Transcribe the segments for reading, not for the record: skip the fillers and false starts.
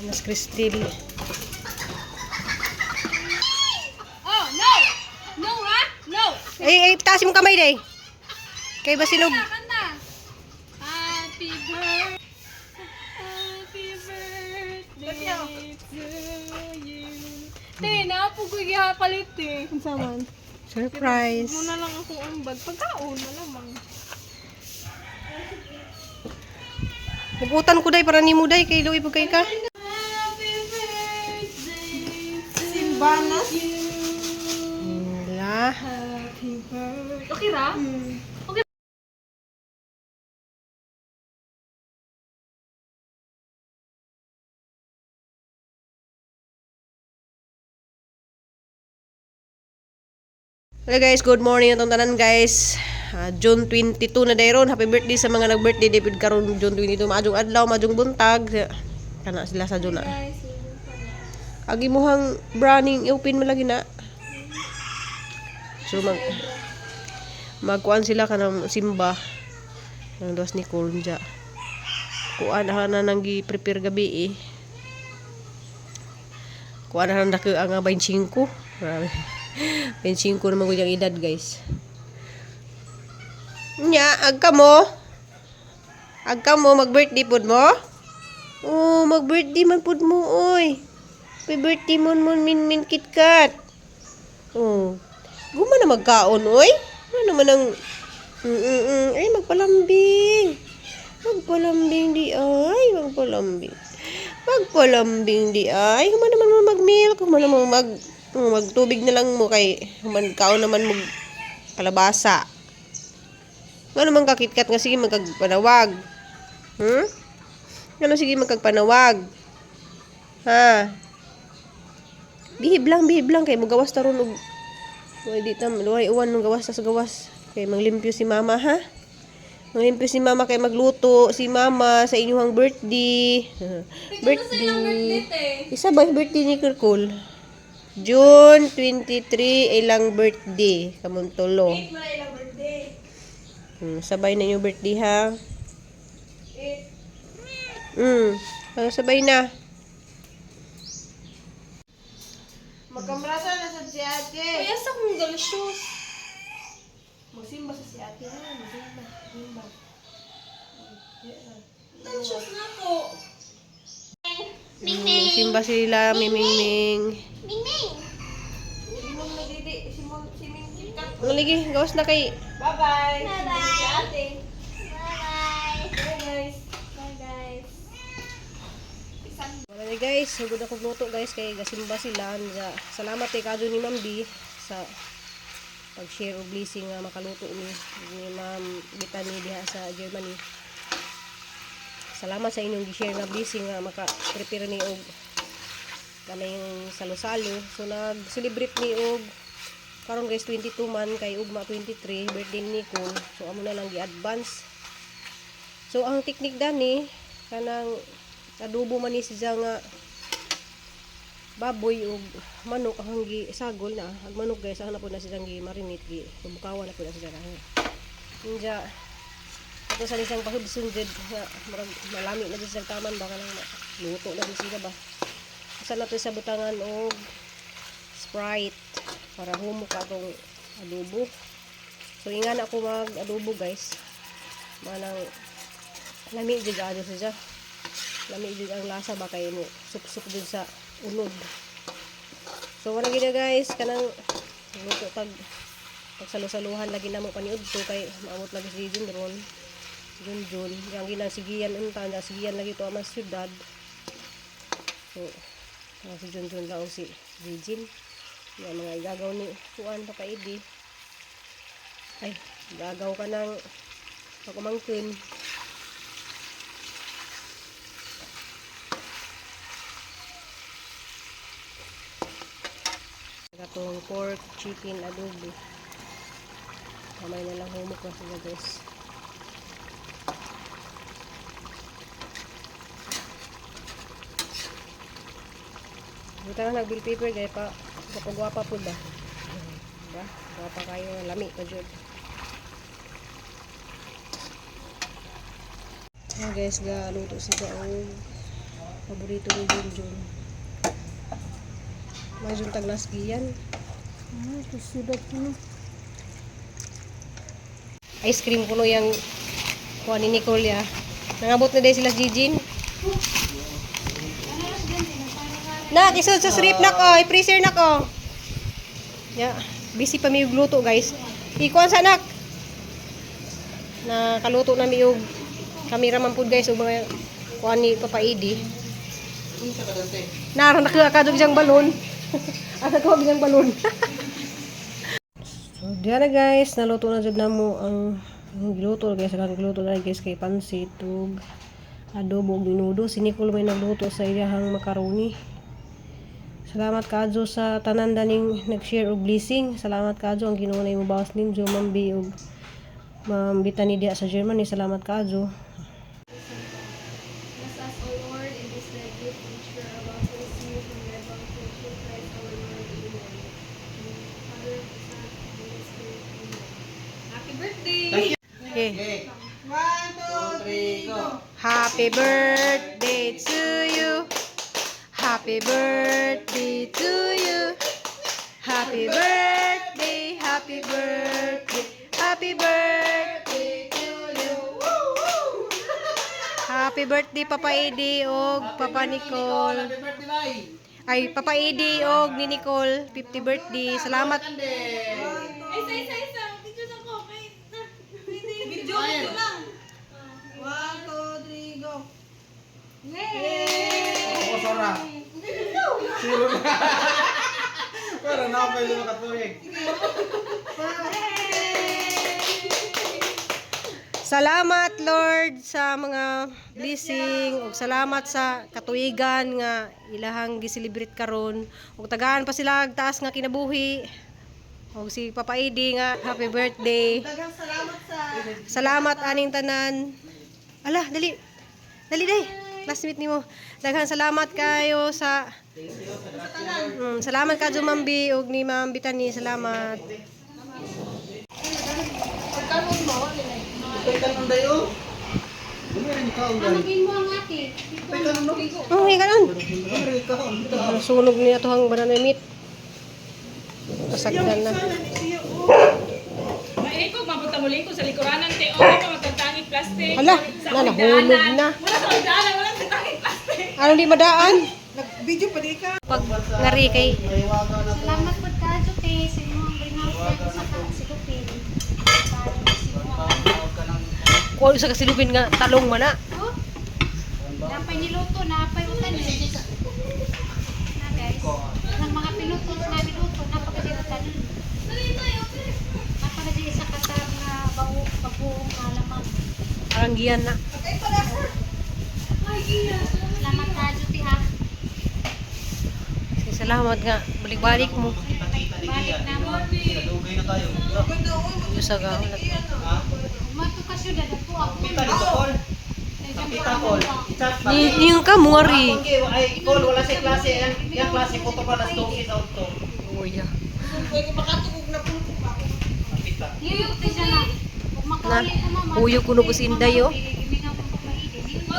Mas Cristel. Oh, no! No, ha? No! Ay, ay, taas mo kamay day. Kay basinog. Kanta! Happy birthday! Happy birthday to you. Te, napugoy palit eh. Unsa man? Surprise. Muna lang akong ambag. Pagkaon, malamang. Hugutan ko day para nimo day kay luoy pud kay ka. Happy birthday to Simbanas. you. Wala. Happy birthday. Okay ra? Okay. Hello guys, good morning atong tanan guys. June 22 na dayron. Happy birthday sa mga nag-birthday dipid karon June 22. Maadjong adlaw, maadjong buntag. Kana sila sa June na. Agi mohang browning open man lagi na. So magkuan sila kanang simba ng dos ni Kulja. Kuan na nang gi-prepare gabi eh. Kuan na nang dako ang 25. Grabe. 25 naman ko yung edad, guys. Nya, agka mo. Agka mo, mag-birthday pod mo? Oh, mag-birthday man pod mo, oy. Happy birthday mon mon min min kitkat. Oh. Guma na magkaon, oy. Ano naman ang Ay, magpalambing. Magpalambing di ay, magpalambing. Magpalambing di ay. Human naman mo mag-milk, human naman mo magtubig na lang mo kay human kaon naman mo kalabasa. Ano man kakitkat nga sige magkagpanawag. Hmm? Ano sige magkagpanawag? Ha? Bihib lang kay mugawas ta ron og Uy, di ta luhay uwan nung gawas ta sa gawas. Kay manglimpyo si mama ha. Manglimpyo si mama kay magluto si mama sa inyong birthday. Birthday. Isa ba yung birthday ni Kirkul? June 23 ilang birthday. Kamon tulo. Sabay na yung birthday ha. Ano sabay na? Magkamrasa na sa si ate. Kuya, sa kong delicious. Magsimba sa si ate ha. Magsimba. Magsimba. Delicious na po. Simba sila, miming-ming. Simon nagdidi. Simon, siming kitkat. Ano lagi, gawas na kay Bye-bye. Bye-bye. Si ate. Bye-bye. Bye guys. Bye guys. Wala na guys, sugod ako luto guys kay gasimba sila. Anja, salamat kay kadyo ni Ma'am B sa pag-share og blessing nga makaluto ni Ma'am Bethany diha sa Germany. Salamat sa inyong gi-share nga blessing nga maka-prepare ni og kanang salo-salo. So nag-celebrate ni og karon guys 22 man kay ugma 23 birthday ni Nicole. So amo na lang gi-advance. So ang technique dani kanang adobo man ni siya nga baboy ug manok ang gi sagol na ag manok guys ang na po na siya gi marinate gi bukawan na po na siya na inja ato sa isang pahubsun jud nga murag malami na jud siya taman ba kanang luto na jud sila ba usa na to sa butangan og Sprite para humok atong adobo. So ingan ako mag adobo guys, manang lami jud adyo siya, lami jud ang lasa ba kay mo sup-sup jud sa unod. So wala gid na, guys, kanang luto tag pagsalusaluhan lagi namo paniudto kay maamot lagi si Jun ron. Jun Jun, yang ginasigian unta, nasigian lagi to ama syudad. So ang si Jun Jun lang o si Jijin. Yung mga igagaw ni kuan pa kaidi. Ay, igagaw ka ng pagumangkin. Katong pork, chicken, adobo. Kamay na lang humok na sila guys. Buta na nag bill paper gaya pa kapagwapa po ba? Diba? Gwapa kayo, lami pa jud. Ayan guys, ga luto sila og Paborito ni Junjun. Majun taglasgiyan. Ah, kusudat ko. Ice cream kuno yang kuha ni Nicole ya. Nangabot na din sila Jijin. Nak, isod sa srip nak oh, i-freezer nak oh. Ya, busy pa mi og luto guys. Ikuan sa nak. Nakaluto na mi og kamera man pud guys og mga kuan ni Papa Edi. Naron na ka diyang balon. Asa ko diyang balon. So, diyan na guys, naluto na jud namo ang giluto guys, ang giluto na guys kay pansit ug adobo ug minudo. Si Nicole may nagluto sa iyahang macaroni. Salamat kaadyo sa tanan daning nag-share og blessing. Salamat kaadyo ang Ginoo na imubawas ninyo, Ma'am B ug Ma'am Bitani diha sa Germany. Salamat kaadyo. Bless us, O Lord, in this thy gift which we are about to receive from thy bounty through Christ our Lord. Amen. In the name of the Father, the Son, and the Holy Spirit. Amen. Happy birthday! Okay. 1, 2, 3, go! Happy birthday to you. Happy birthday to you. Happy birthday, happy birthday, happy birthday to you. Happy birthday Papa Eddie og Papa Nicole. Happy birthday, bay! Ay, Papa Eddie og ni Nicole, 50 birthday. Salamat. Ay, isa, isa, isa! Picture ako! Wait! Video, video lang! 1, 2, 3, go! Ako, Sora. Sure na. Pero na ako pwede makatuwig. Salamat Lord sa mga blessing ug salamat sa katuigan nga ilahang gi-celebrate karon ug tagaan pa sila og taas nga kinabuhi. Ug si Papa Edi nga happy birthday. Daghang salamat sa Salamat aning tanan. Ala, dali. Dali day. Classmate nimo. Daghang salamat kayo sa salamat kadyo Ma'am B ug ni Ma'am Bitani. Salamat. Ito'y tanong dayo. Bumiri ka, ang dayo. Sabihin mo ang ate. Ito'y tanong no? Oh, kanon. Bumiri ka, ang dayo. Nasunog niya to ang banana meat. Pasagdan na. Maikog, mapunta muli ko sa likuranan, te. Okay pa magtagtangit plastic. Hala, Sa na, akong nahulog daanan. na. Wala sa akong daanan, wala sa tangit plastic. Ano di madaan? Nag-video pa di ka. Pag ngari kay Salamat po kadyo te sa imong bringhouse sa silupin. Para sa imong kuha sa kasilupin nga talong man na. Oh. Napay niluto, napay utan eh. Na guys, ng mga pinutos na niluto, napakadilutan. Napakadi isa katar na bago bagoong alamang. Aranggian na. Salamat kadyo te ha. Sige, salamat nga. Balik-balik mo. Balik na mo. Dugay na tayo. Usa ka. Ha? Umato ka syudad ako ako. Kita dito, Paul. Kita, Paul. I-chat ba? Yung ka mo ngari. Okay, ay, Paul, wala sa klase. Yan, yan klase ko to pa, alas 12 sa auto. Oh, yeah. Kita. Yuyok te siya na. Ug makauli ko mama. Uyok kuno ko si Inday, oh.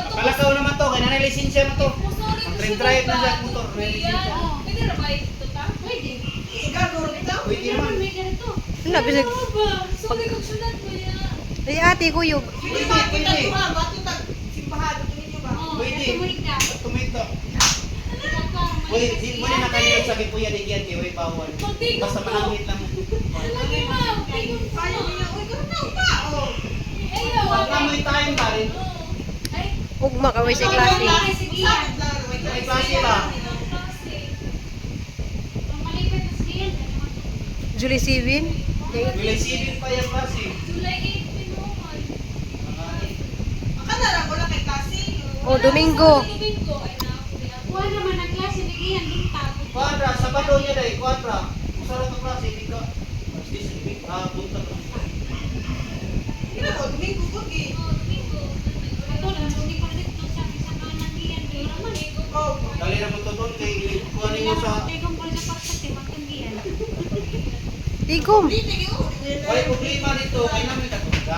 Palakaw naman to, kaya nanay lisensya mo to. Ang trim-try na siya, motor, may lisensya. Pwede ra ba ito ta? Pwede. Pwede naman. May ganito. Wala bisag. Ano ba? Sorry kung sunod ko ya. Ay ate kuyog. Pwede, pwede. Oh, Pwede. tumuig na. Tumito. Uy, di mo na nakanilog sa kipuya di yan, kay bawal. Magtigong Basta ko. manangit lang. Lagi ma, tigong ko. Ayaw. Pagka may time pa rin. Ay, Ugma ka sa klase. Sige yan. May klase ba? Ang malipit na sige yan. Julie Sivin. July 7 pa yung klase. July 8 pinuman. O Domingo. Domingo ay na ako. Kuha naman ang klase ni Ian Lintag. Kuadra, Sabado niya dahil, kuadra. Usara ka klase, hindi ka. This week, ah, punta ka. Domingo. Ito lang, hindi ko dito sa isang anak ni Ian. Pero naman eh. Dali na mo to doon, kay kuha ninyo sa... Tigong ko sa parsat eh, magtanggihan. Tigom. Wala problema dito, kay namin katugan.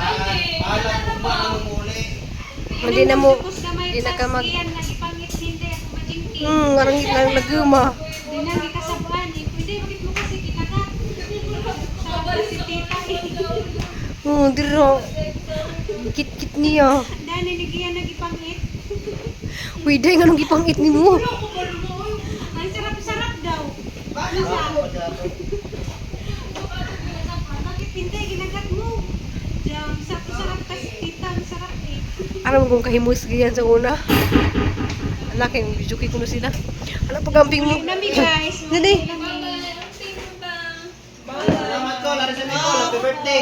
Alam kung paano muli. Hindi na mo- hindi na ka mag- Ian, nagipangit hindi. Eh. Arangit lang laguma. Di na gikasabuan eh. Pwede bakit mo kasi ginagat. Sa si tita eh. Diro. Kit-kit niya. Dani nigiyan nagipangit. Uy, day, nga nung gipangit ni mo. Ang sarap-sarap daw. Bakit hindi ginagat mo? Jam, sarap-sarap kasi tita, ang sarap eh. Alam mo kung kahimus ganyan sa una. Ala, kay juki ko na sila. Ala, pagamping mo. Uli nami guys. Dali. Uli nami. Salamat ko, Larissa Nicole. Happy birthday.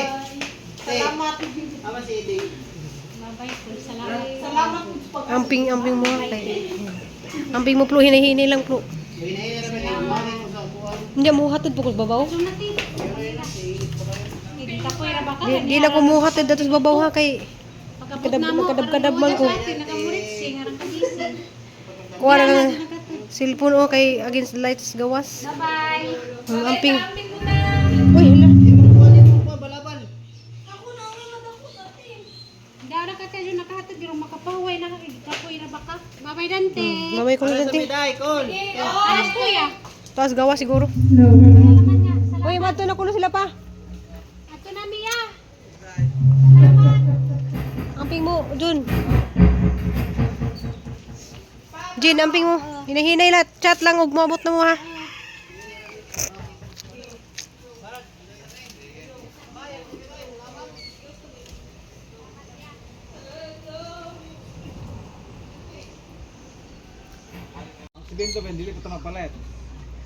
Salamat. Ama si Eding. Bye-bye po. Salamat. Salamat. Amping, amping mo. Kay. Amping mo, Plo. Hinahinay lang, Plo. Hinahinay naman yung mga ko sa upuan. Hindi, muhatid po ko sa babaw. Kapoy ra ba ka? Di lang ko muhatid dato sa babaw ha, kay Pagabot Kadab- na mo, kadab-kadab man ko. Nakamurit si ngarang kagising. Kuha na lang cellphone o kay against the lights gawas. Bye-bye. Amping. Uy, hala. Imong kuha, balabal. Dara ka tayo nakahatid pero makapahuway na ka kapoy ra ba ka? Bye-bye Dante. Mamay ko na Larissa dante. Miday, Col. Alas kuya. Taas gawas siguro. Salamat nga. Salamat. Uy, mato na kuno sila pa. Ato na Mia. Salamat. Amping mo, Jun. Jin, amping mo. Hinahinay lahat. Chat lang ug moabot na mo ha. Si Bento ben dili ko ta magpalit.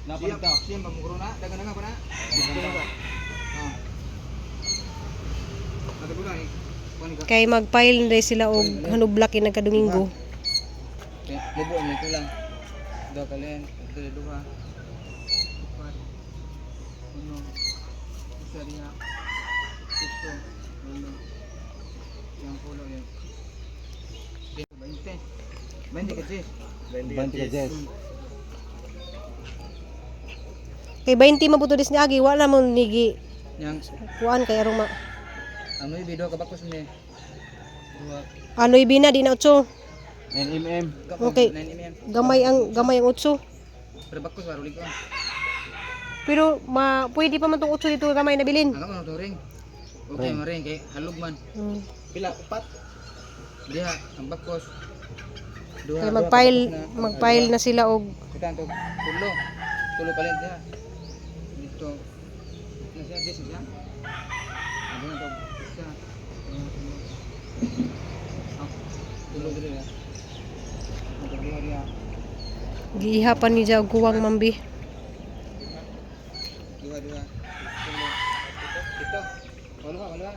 Napalit ta. Siya, mamukro na. Dagan na nga pa na. Ah. Dagan na eh. Kuha ni ka. Kay mag-file na day sila og hanublak in nagkadomingo. Eh, Libo ang ito lang. Duha ka lang. Dili duha. Upat. Uno. Isa diha. Pito. Uno. Yang pulo yan. 20. 20 ka, Jess. 20 ka Jess. Kay 20 mabuto dis ni Agi, wala mo nigi Yang kuan kay arong ma. ano yung video kabakos ni. Duha. Ano ibina di na 8. 9 mm. Okay. 9 mm. Gamay ang 8. Pero bakos waro liko. Pero ma pwede pa man tong 8 dito gamay na bilin. Ang ano to ring. Okay, man ring kay halog man. Pila upat. Diha ang bakos. Duha. Kay duha mag-file kabakos na. mag-file na sila og Kita to tulo. Tulo palit diha. Dito. Na siya Jess siya. Ano na to? Isa. Dua, tulo. Ah, tulo diri ya. Ang duha diha. giihapan ni ja og kuwang mambi. Dua dua. Tulo. Pito. Pito. Walo ka, walo ka.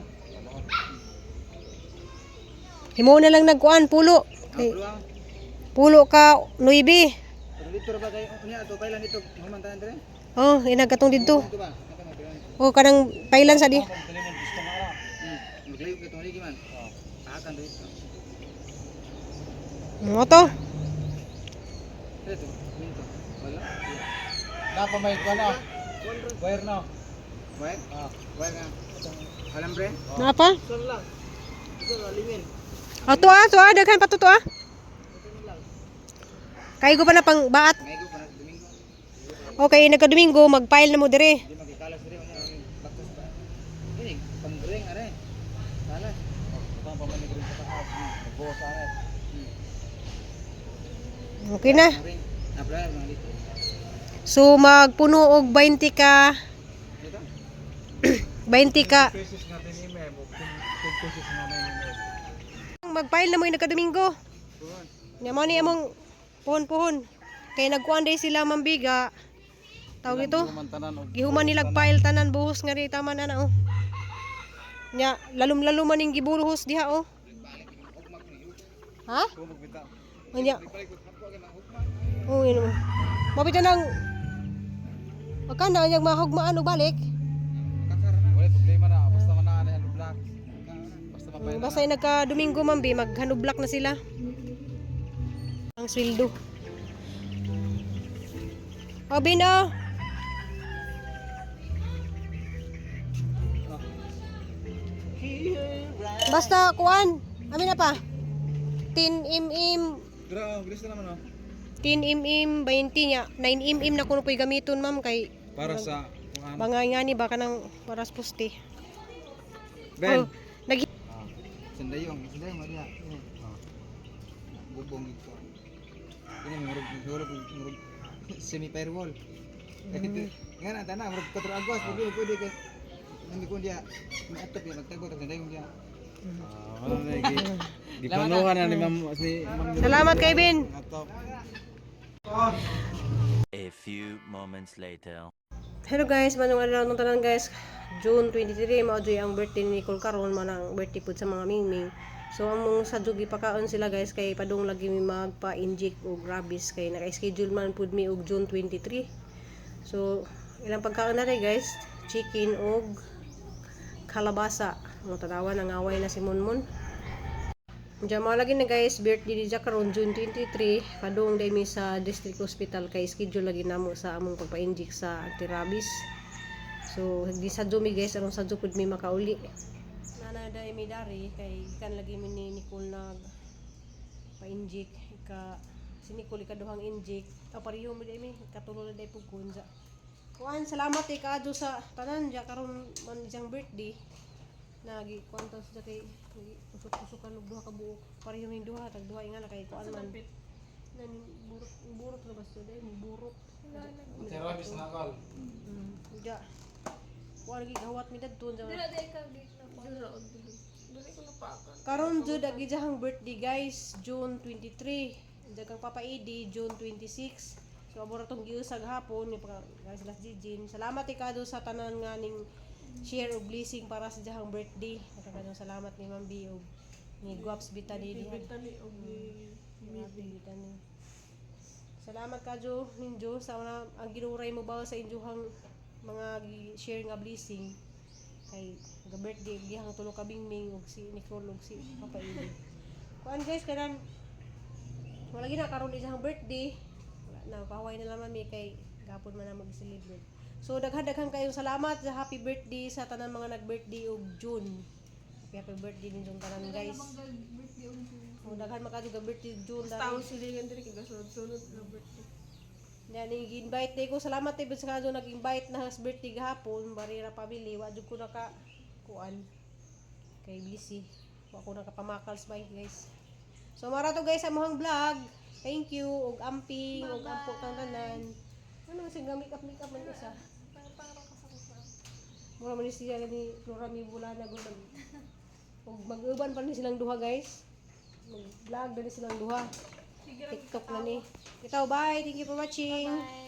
Himo na lang nagkuan pulo. Kay Ang pulo ah. pulo ka 9. Pero dito ra ba kayo? Unya ato kailan dito? Human tanan dire. Oh, inagkatong didto. Dito ba? Naka na dire. Oh, kanang Thailand sa di. Maglayo kay tong man. Pahakan dito. Mo to. Dito, dito. Wala. Napa may kuan na. Wire na. Wire? Ah. Wire nga. Alambre? Naa pa? Oh, to ah, to ah, daghan pa to ah. Kay ko pa na pang baat. Maigo pa na Domingo. Okay, nagka-Domingo, mag-file na mo dire. Di magkikalas dire unya ang bakos ba. Ini pangring are. Kalas. Ito pa man rin sa taas. Nagbuo sa akin. Okay na. Ring. Napra mga dito. So magpuno og 20 ka, Dito. 20 ka. Pesos nga 10 mm o 10 pesos nga 9 mm. Mag-file na mo yung nagka-Domingo. Nya mo ni among puhon-puhon. Kay nagkuan day sila mambiga. Tawag ito. Man tanan og Gihuman nila file tanan buhos nga di tama na na oh. Nya lalom-lalom man ning gibuhos diha oh. Ha? Nya. Oh, yun mo. Mapit na lang. Pagka na anyag mahugmaan og balik. Wala problema na basta man na ano black. Basta mapay. Basta yung nagka-Domingo mambi, maghanublak na sila. Ang sweldo. O, Bino! Basta, kuan. Amin na pa. 10 mm. Dira oh, bilis na naman oh. 10 mm 20 nya. 9 mm na kuno po'y gamiton, ma'am, kay Para sa kuan. bangay nga ni baka nang para sa poste. Ben. Oh, nag Ah. Sandayong, sandayong Maria. Ah. Bubong ito. Ini murag murag murag semi firewall. Nga na tana murag katro agwas pwede pwede kay hindi ko dia maatop ya magtago tag sandayong dia. Ah, wala na giplanuhan na ni ma'am si ma'am. Salamat kay Ben. Atop. A few moments later. Hello guys, manong adlaw nung tanan guys. June 23 mao jud ang birthday ni Nicole karon, man ang birthday pud sa mga mingming. So among sa jud gipakaon sila guys kay padung lagi mi magpa-inject og rabies kay naka-schedule man pud mi og June 23. So ilang pagkaon na guys, chicken og kalabasa. Ang tanawa nangaway na si Monmon. Diyan mga lagi na guys, birthday ni Jack karon June 23, padung day mi sa District Hospital kay schedule lagi namo sa among pagpa-inject sa anti-rabies. So, di sa mi guys, aron sa pud mi makauli. Nana day mi dari kay gikan lagi mi ni Nicole nag pa-inject ika si Nicole ikaduhang inject. Ah, pareho mi day mi katulo na day pud kunja. Kuan, salamat eh kaadto sa tanan ja karon man iyang birthday. Nagi kuan to sa kay tusok-tusokan og duha ka buok. Pareho ning duha tag duha nga na kay kuan man. Nani burot burot na basta day burot. Therapist na kal. Ja. Kuan lagi gawat mi dadto ja. Dira day ka gate na ko. Dira og dili. Dili ko napakan. Karon jud ang ijahang birthday guys, June 23. Dagang Papa Edi, June 26. So amo ra tong giusag hapon ni pa guys last Jin. Salamat ikado sa tanan nga ning share og blessing para sa ijahang birthday. Nagkakadong salamat ni Ma'am B og ni Guaps Bitani diha. Bitani og ni Mibi. Salamat kadyo ninyo sa mga ang ginuray mo ba sa inyohang mga gi-share nga blessing kay ga birthday gihang tulo ka bingming ug si Nicole ug si Papa Eli. Kuan guys kanang wala gina karon isang birthday. Wala na pahuway na lang mami kay gapon man na mag-celebrate. So daghan-daghan kayong salamat sa happy birthday sa tanan mga nag-birthday og June. Happy happy birthday ninyong tanan guys. Birthday og June. Oh, daghan makadto ga birthday June Tao dahil. silingan diri kay gasunod-sunod na birthday. Yan, invite day ko. Salamat eh, sa kadto nag-invite na sa birthday gahapon. Barira family. Wa jud ko naka kuan. Kay busy. Wa ko nakapamakals bye guys. So mara to guys sa among vlog. Thank you ug amping ug ampo kang tanan. Ano man siya make up make up man isa. Para ka sa kusa. Mura man ni siya ni Flora mi Bulana gud nag ug mag-uban pa ni silang duha guys. Mag-vlog na ni silang duha. TikTok na ni. Ikaw, bye. Thank you for watching. Bye.